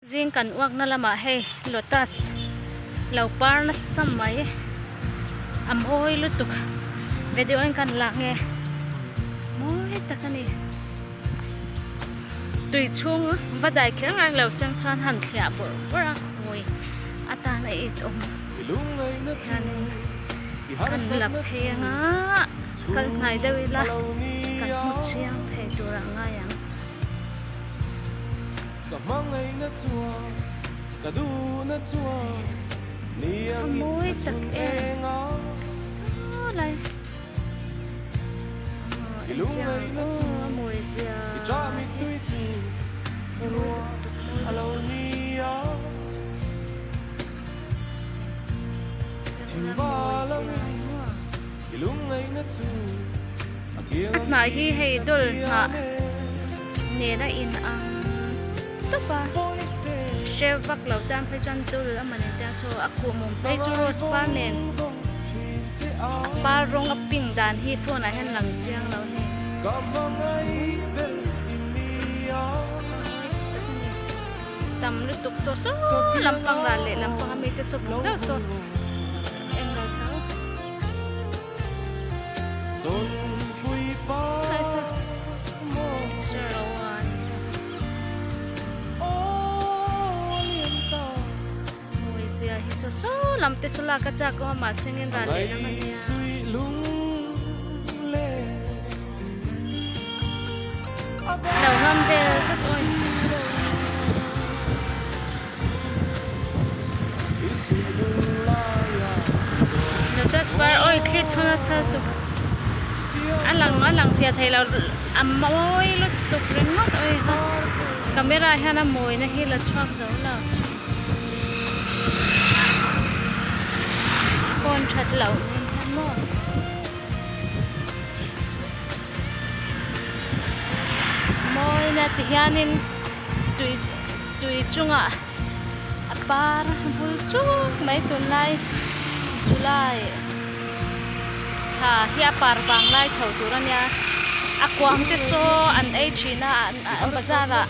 Zing kan uakna lamah hei lotus lo par nasa mai a mawi lutuk video in kan lak nge mawi tak a ni tui chhung va dai kher ngai lo seng chuan han thliah bawrh bawrh a khawi atana it awm hianin kan la phei anga kal hnai deuh ila kan hmu chiang thei tur a ngai ang. Ka hmangaihna chuan ka duhna chuan ni angin a chhun eng a. I lungngaihna chu i ṭah mittui chu ruah a lo ni a. Thingval angin i lungngaihna chu a kiang A hnah hi hei angin ka dawlh hnah thiam e. Nena in ang tawp a, hre vak lo tan phei chuan dul a man in tia saw a kuhmum phei chu rose par nen a par rawng a pink dan hi phone ah hian lang chiang lo a ni. Tam lutuk saw saw lampang ral leh lampang a mite saw buk deuh saw eng lo tho. Lam te chu lak a chak awm a mahse engin ral leh lam a nia. Lo ngam vel vek awi. Lotus par awi thli thu nasa tuk a lang a lang fiah thei lo a mawi lutuk ringawt awi kha camera hian a mawina hi la chhuak zo lo phone that loh nen hian maw. Mawina ti hianin tui tui chungah a par bul chuk mai tunlai July thla hi a par vang lai chho tur a nia a kuang te saw an ei thin a an bazar ah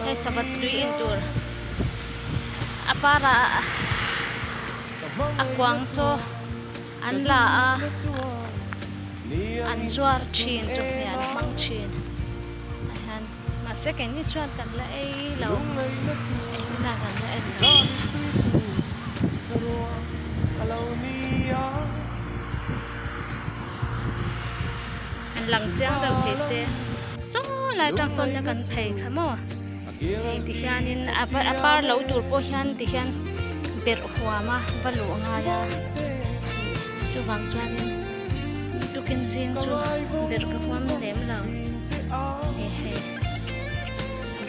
hei savat tui in tur a par ah a kuang saw. An la a, an zuar thin chu hmeh an hmang thin a hian mahse keini chuan kan la ei lo ei na kan la en lo. An lang chiang deuh thei se saw lai atang sawn kan phei kha maw hei ti hianin a par lo tur pawh hian ti hian berh huam a va luh a ngai a chuvang chuanin tukin zing chu berh ka huam lem lo ni hei a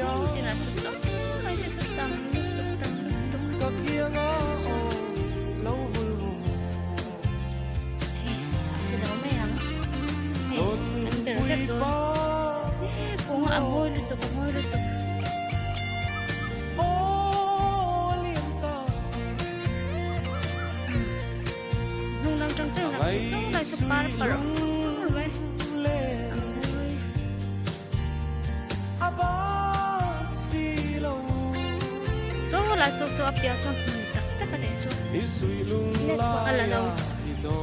mawi tinah saw saw mai te saw tam lutuk tam lutuk hei a ti lo mai ang hei an ber vek dawn he kawng a mawi lutuk a mawi lutuk. Hnung lam tang chu lai chu par par mai a mawi. Saw lai saw saw a piah sawn hmun tak tak a nei saw net pawh a la lo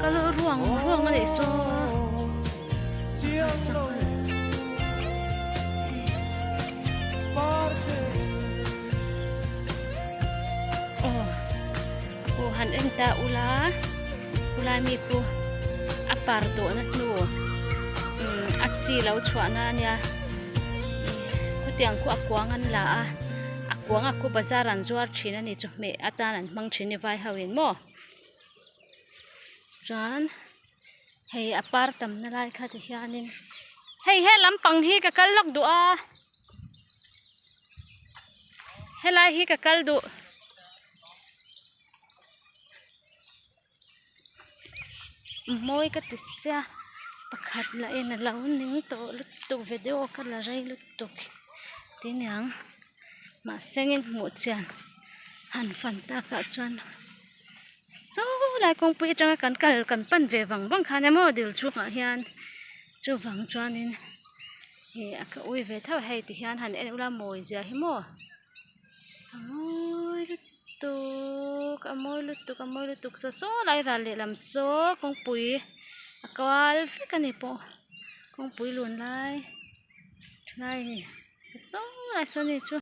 kal ruang ruang a nei saw sangha aw aw han en ta ula khulai mi khu a par tawh na hnu a chi lo chhuah na ania khutiang khu a kuang an la a a kuang a khu bazar an zuar thin a ni chawhmeh atan an hmang thin a ni vai ho in maw chuan hei a par tam na lai kha ti hianin hei he lampang hi ka kal lawk duh a helai hi ka kal duh. Mawi ka ti sia pakhat lah in a lo ning tawh lutuk video ka la rei lutuk ti niang mahse engin hmuh chian han fan takah chuan saw lai kawngpui atanga kan kal kan pan ve vang vang khan emaw dil chhungah hian. Chuvang chuanin ih a ka ui ve tho a hei tihian han en ula mawi zia hi maw a mawi lutuk a mawi lutuk a mawi lutuk saw saw lai ral lehlam saw kawngpui a kual vek a ni pawh kawngpui lun lai thalai a ni saw saw lai saw a ni chu.